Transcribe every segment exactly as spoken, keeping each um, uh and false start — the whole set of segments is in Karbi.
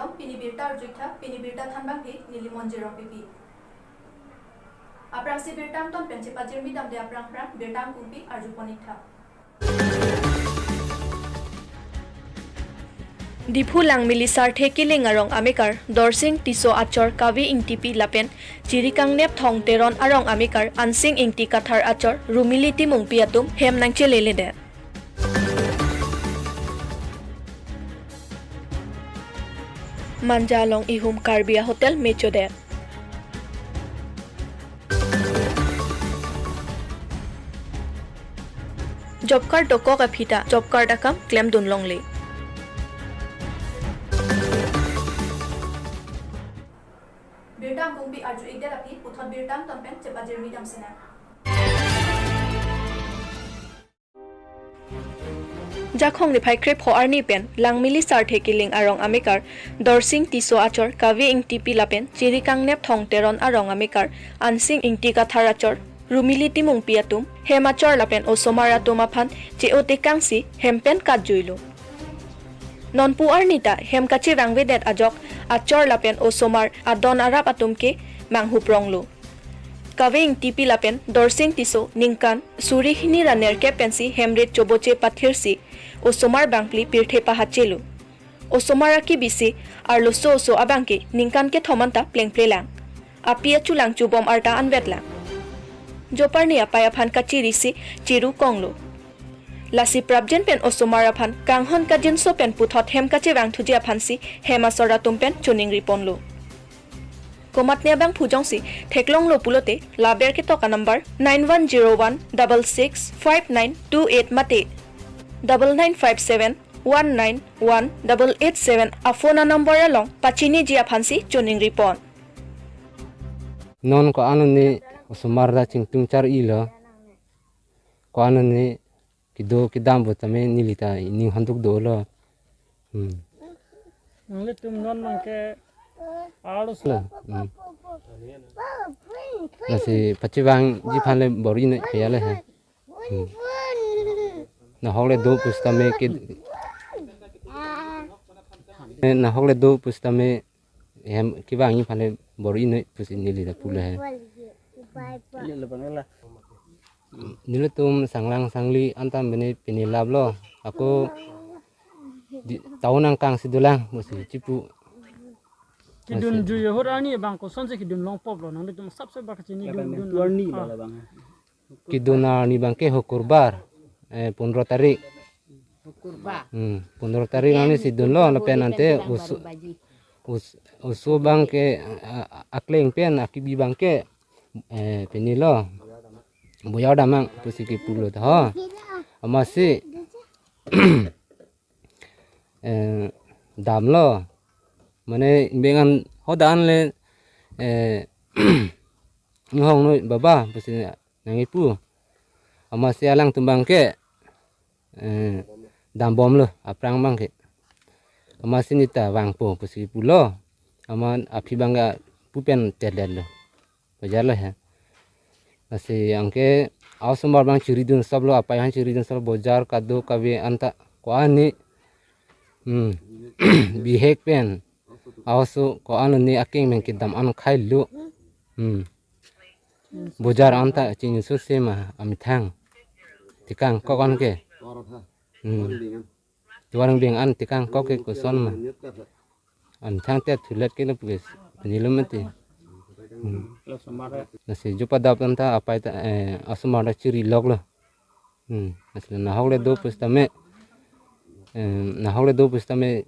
Pini birta arju-iktha, pini birta thanbangke neli Monjir Rongpipi. Aphrangsi birta angton pen chepajirmi damde aphrang aphrang birta angkungpi arjupon-iktha. Diphu Langmili Sarthe Killing arong amekar Dorsing Tisso achor Kavi Ingtipi lapen Chirikangnep Thong Teron arong amekar Ansing Ingti Kathar achor Rumili Timungpi atum hem nangcheleledet. Manja along ihum Karbi a-hotel mechodet. Job card dokok aphi ta job card akam klemdun longle. Birta angkungpi arju-ikdet aphi puthot birta angton pen chepajirmi damsinang. Jakhong niphai krepho arni pen Langmili Sarthe Killing arong amekar Dorsing Tisso achor Kavi Ingtipi lapen Chirikangnep Thong Teron arong amekar Ansing Ingti Kathar achor Rumili Timungpi atum hem achor lapen osomar atum aphan che-o tekangsi hem pen katjuilo. Nonpu arni ta hem kachevangvedet ajok achor lapen osomar adon arap atum ke manghupronglo. Kavi Ingtipi lapen Dorsing Tisso ningkan suri hini ra nerkep pensi hem rit choboche pathirsi osomar bangphli pirthe pahachelo. Osomar akibisi arloso oso abangke ningkan kethom anta plengplelang. Api achulang chubom arta anvetlang. Job arni apai aphan kachirisi chiru konglo. Lasi prapjin pen osomar aphan kanghon kajinso pen puthot hem kachevangthuji aphansi hem asor atum pen choningriponlo. Komatne abangphu jongsi theklonglo pulote, la ber ketok a-number nine one zero one double six five nine two eight mate double nine five seven one nine one double eight seven a-phone a-number along pachiniji aphansi choningripon. Non ko-an arni osomar ta chingtung char-ilo. Ko-an arni kedo kedam pu tame neli ta ning handuk dolo. Hmm. Nanglitum non abangke arloso. Hmm. Lasi pachevangji aphan le bor-inoi kaya le he. Hmm. Nahok le do pusitame ke, eh, nahok le do pusitame hem kevangji aphan le bor-inoi pusi neli ta pulo he. Nelitum sanglang sangli anta bene pini laplo. Ako di, town angkangsi dolang pusi chipu. Kedun juye ahut arni abang kosonsi kedun longpoplo, nanglitum asapso ba kachini dun dun. Kedun arni abangke Hukurbar, eh, pondro tarik. Hmm, pondro tarik nangne si dunlo, lapen ante oso, os-, oso abangke, a-, a-, akleng pen akibi abangke, eh, pinilo. Boyar damnang pusi kepulo ta ho. Amatsi, eh, damlo. Mane ingbeng an hadak an le, eh, inghongnoi baba pusi nangkipu. Amatsi alangtum abangke, eh, dambomlo aphrang abangke. Amatsi neta vangpo pusi pulo. Amat aphi abangke pu pen tedetlo. Bojar lo he. Lasi anke a-osomar abang chiridun soplo, apai aphan chiridun soplo, bojar kado kave anta ko-an arni. Hmm. Bihek pen. A-oso ko-an arni akeng pen kedam an khailo. Hmm. Bojar anta chini sose ma amethang. Tekangkok anke. Hmm. Tovar angbeng an tekangkok ke koson ma. Amethang te thulet ke lo pukes. Pinilo mati. Hmm. Lasi job adap anta apai ta, eh, a-osomar ta chiriloklo. Hmm. Lasi nahok le do pusitame, eh, nahok le do pusitame,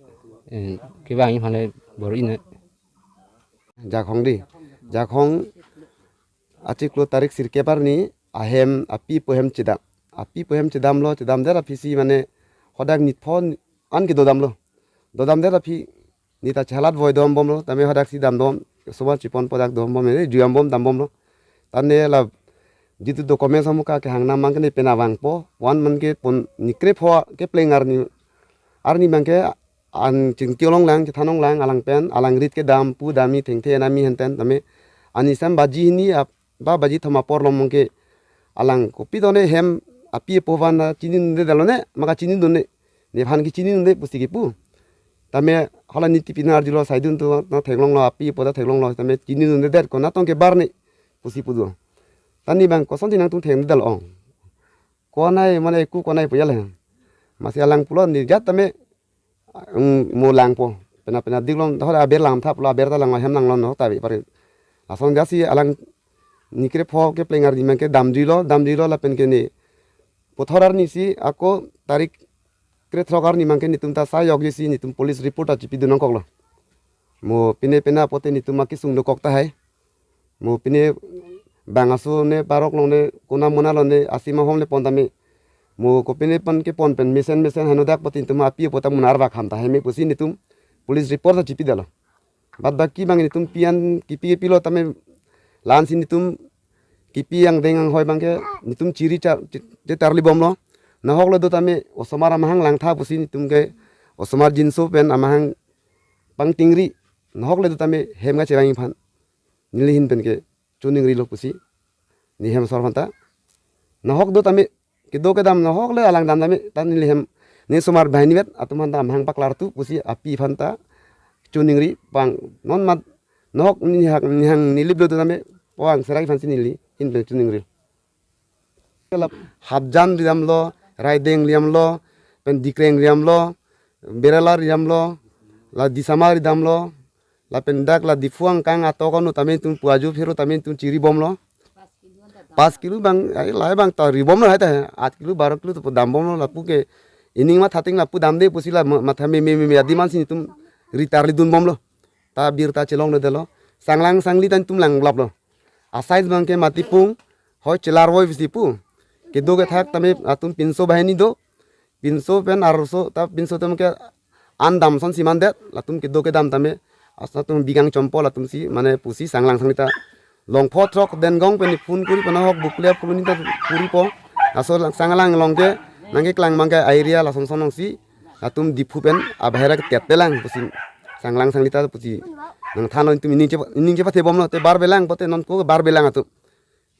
eh, kevangji aphan le bor-inoi. Jakhong di. Jakhong achiklo tarik sirkep arni ahem api apo ahem chedam. Api apo ahem chedamlo, chedamdet aphisi mane hadak nitpho an kedodamlo. Dodamdet aphi neta chehalat voi dombomlo, tame hadaksi damdom, osomar chiponpo dak dombom, eh, juyambom dambomlo. Tane la jitu document samuka kehangnam abangke ne pena vangpo, one man ke pon nikre pho kepleng arni, arni abangke an chingki longlang, chethan longlang, alang pen, alang rit kedam, pu dam-i thengthe nami henten, tame, ani sem baji hini ap, ba baji thom apor lom abangke, alang kopi tone hem, api apo aphan chinidunde dalone, maka chinidunde, nephan kechinidunde pusi kepu. Tame hala niti pinar julo saidun tu na theklonglo, api apo ta theklonglo, tame chinidundedet, konat tong kebar ne pusi pudo. Ta ne bang kosonsi nangtum thekdetlo ong. Konai mane ku konai pu ya le. Masi alang pulo ne jat tame, mm, mo langpo. Pena pena diklong, hore aber langthaplo, aber ta lang hem langlonlo ta bi pare. Lason jasi alang ni krepho kepleng arni abangke damjuilo, damjuilo lapen ke ne puthot arnisi ako tarik krethrok arni abangke netum ta sayok jesi netum police report ta chipidun nangkoklo. Mo pine pena pote netum akesung dokok tahai. Mo pine bang aso ne parok along ne kona mona along ne asima hom le pon tame. Mo kopine pon kepon pen mesen mesen hanodak pote netum api apo ta munar bak ham tahai me pusi netum police report ta chipidetlo. Bad baki bang netum pi-an kipi kepilo tame, la-ansi netum kipi angdeng anghoi abangke netum chiri cha-, che-, chetarlibomlo. Nahok le do tame osomar amahang langtha pusi netum ke osomar jinso pen amahang pangtingri. Nahok le do tame hem kacherang aphan neli ahin pen ke choningrilo pusi ne hem asor aphanta. Nahok do tame kedo kedam nahok le alang dam tame ta neli hem ne osomar banghini vet atum aphanta amahang paklarthu pusi api aphanta choningri pang non mat nahok ne hak ne hang neli blo do tame pang serak aphansi neli ahin pen choningri. Lap Hapjan ridamlo, Raideng ridamlo, pen Dikreng ridamlo, Berala ridamlo, la Disama ridamlo, lapen dak la Diphu angkang atok ano tame netum puaju phero tame netum chiribomlo. Pas kilo bang, ai, lahai bang ta ribomlo hai ta, at kilo, baro kilo to dambomlo lapu ke. Ining matha ting lapu damde pusi la ma-, matha me, me, me, me, adimansi netum ritarlidunbomlo. Ta birta chelongledetlo. Sanglang sangli ta netum langlaplo. Asai abangke matipung, hoi chelarvoi pusi pu. Kedo kethak tame atum pinso banghini do. Pinso pen arloso ta pinso tame ke an dam asonsi mandet, latum kedo kedam tame. Asa atum bikang chompo latumsi, mane pusi sanglang sangli ta. Longpho throk Dengong pen phone kuri pen ahok Buklia Phuloni ta kuri po. Laso lang sanglang along ke, nangkeklang abangke area lason son alongsi. Latum Diphu pen abahera ke tetpelang pusi. Sanglang sangli ta pusi. Nangthanlo netum ining chepa-, ining chepathebomlo te barbelang pote non ko barbelang atum.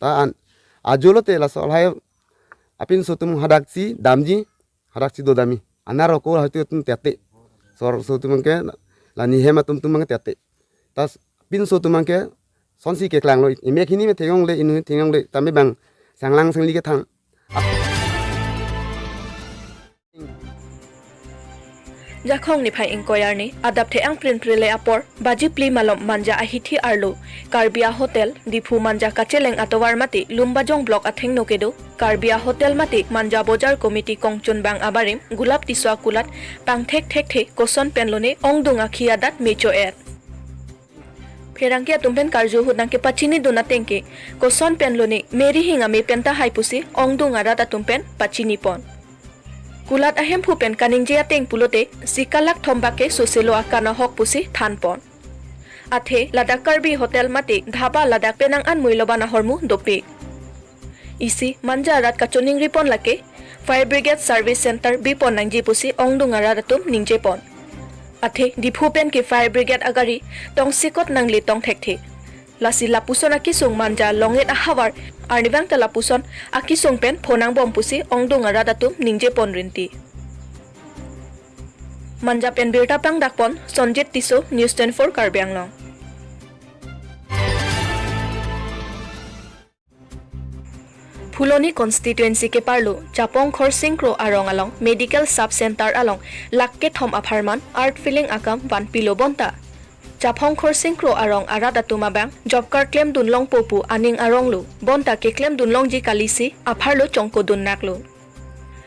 Ta an. Ajo lote laso lahai apinso atum hadaksi damji, hadaksi dodamji. Anaro ko lahai atum tete. Sor so atum ke la ne hem atum atum abang tete. Tas pinso atum abangke sonsi keklanglo, imek hini me theklongle, inut theklongle, tame bang sanglang sangli kethang. Jakhong niphai ingkoi arni adap the-ang prinpri le apor baji phli malom Manja ahithi arlo Karbi a-hotel Diphu Manja kacheleng atovar mate Lumbajong block athengno kedo Karbi a-hotel mate Manja Bojar Committee kongchunbang abarim Gulap Tisso akulat pangthek thekthe koson pen lone ongdung akhi adat mecho-et. Pherangke atum pen karju ahut nangkepachinidun ateng ke koson pen lone meri hing ame pen tahai pusi ongdung arat atum pen pachinipon. Kulat ahemphu pen kaningje ateng pulote sika lakh thom bak ke soselo akan ahok pusi thanpon. Athe ladak Karbi hotel mate dhaba ladak penang an muiloban ahormu dopik. Isi Manja arat kachoningripon lake Fire Brigade Service Center bipon nangji pusi ongdung arat atum ningjepon. Athe Diphu pen ke Fire Brigade agari tongsekot nangle tong thekthe. Lasi lapuson akesung Manja longit ahavar arnivang ta lapuson akesung pen phonangbom pusi ongdung arat atum ningjepon rinti. Manja pen birta pangdakpon Sonjit Tisso, News twenty-four Karbi Anglong. Phuloni constituency keparlo Chapong Khorsing Kro arong along Medical Sub Center along lakh kethom apharman earth filling akam vanpilo bonta Chapong Khorsing Kro arong arat atum abang job card klemdun longpo pu aning aronglo bonta keklemdun longji kalisi apharlo chongkodun naklo.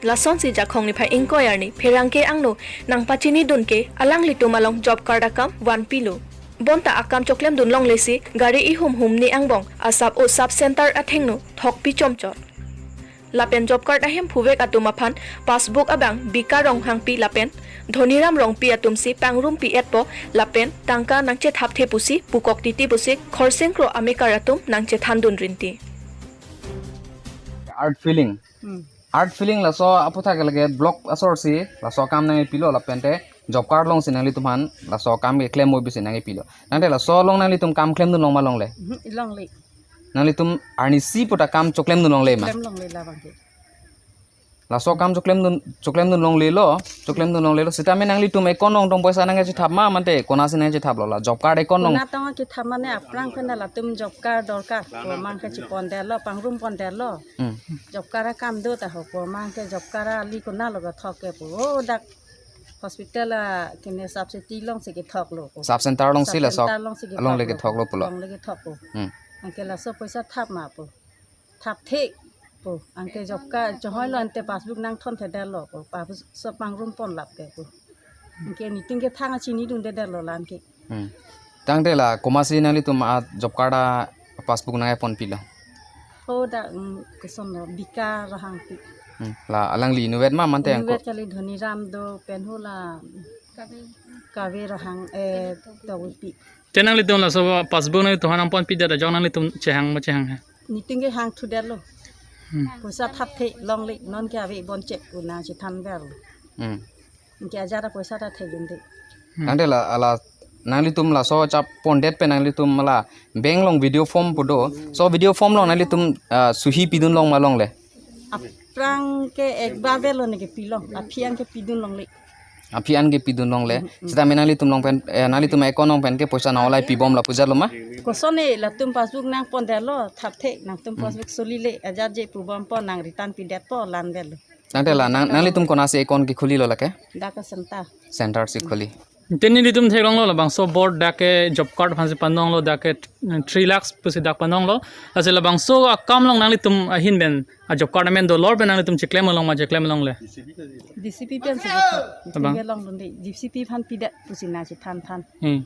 Lasonsi Jakhong niphai ingkoi arni pherangke angno nangpachinidun ke alanglitum along job card akam vanpilo. Bonta akam choklemdun longlesi gari ihum humni angbong asap o sub center athengno thokpi chomchot. Lapen job card ahem phuvek atum aphan passbook abang Bika Ronghangpi lapen Dhoniram Rongpi atumsi pangrumpi-etpo lapen tangka nangchethapthe pusi pukok titi pusi Khorsing Kro amekar atum nangchethandun rinti. Earth filling. Hmm. Earth filling laso aphuthak lake block asorsi laso akam nangpilo lapente job card alongsi nanglitum aphan laso akam keklem moi pusi nangpilo. Tangte laso along nanglitum kam klemdun long ma longle? Mhm, longle. Nanglitum arnisi puta kam choklemdun longle ma? Klem longle labang ke. Laso akam choklemdun, choklemdun longlelo, choklemdun longlelo. Sitame nanglitum account along tong poisa nangkachethap ma, mate konatsi nangkachethaplo la? Job card account along. Konat tong kethap mane aphrang pen latum job card dorkar pu amang ke chepondetlo, pangrumpondetlo. Hmm. Job card akam do ta ho pu amang ke job card ali konatlo kethok ke pu. Oh, dak hospital a kene sub city alongsi kethoklo pu. Sub center alongsi Sub laso center alongsi alongle kethoklo pu. Kethoklo pulo. Alongle kethok pu. Hmm. Anke laso poisa thap ma pu. Thap thek pu. Anke job card chohoilo ante passbook nangthonthedetlo pu. Passbook pangrumpon lap ke pu. Anke niting ke thang achinidundedetlo la anke. Hmm. Tangte la komatsi nanglitum a job card a passbook nangkeponpilo? Ho dak, mm, kosonlo, Bika Ronghangpi. Hmm. La alangli inutvet ma, mate angko? Inutvet kali, Dhoniram do, pen ho la Kave Ronghang, eh, Tokbipi. Te nanglitum laso passbook nangtum aphan nangponpidet ajok nanglitum chehang ma chehang he? Niting ke hangthudetlo. Hmm. Poisa thap thek longle, non ke ave bon chek pu nangchethanver. Hmm. Anke ajat apoisa ta thekdunde. Hmm. Tangte la, ala nanglitum laso chap pondet pen nanglitum la bank along video form pu do. So video form along nanglitum, ah, suhi pidun long ma longle? Aphrang ke ekbar velo ne kepilong, aphi an ke pidun longle. Aphi an ke pidun longle. Hmm, hmm. Sitame nanglitum along pen, eh, nanglitum account along pen ke poisa nang-olai pibom lapu ajatlo ma? Kosonne latum passbook nangpondetlo, thap thek nangtum Hmm. passbook solile, ajat je pubompo nang return pidetpo landetlo. Tangte la nang, nanglitum konatsi account kekhulilo lake? Dak ke center. Center si khuli. Te nelitum theklonglo labangso board dak ke job card aphansi panonglo, dak ke, mm, three lakhs pusi dak panonglo. Lasi labangso akam along nanglitum ahin pen a job card amen dolor pen nanglitum cheklem along ma cheklem alongle? D C P pensi kethap. Abang. Niting ke longdunde. D C P aphan pidet pusi nangchethan than. Hmm.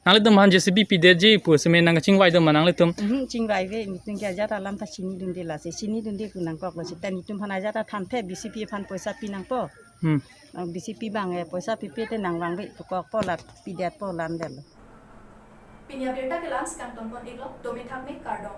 Nanglitum aphan J C B pidetji pu seme nangkachingvai do ma nanglitum? Mhm, chingvaive, niting ke ajat alam ta chinidunde, lasi chinidunde pu nangkoklo, seta nitum aphan ajat athanthe, B C P aphan poisa pinangpo. Hmm. Ah, B C P abang, eh, poisa pipe te nangvangve pu kokpo la pidetpo landetlo. Pini abirta ke la-ansi kangtonpon-iklo, dome thakme kardom.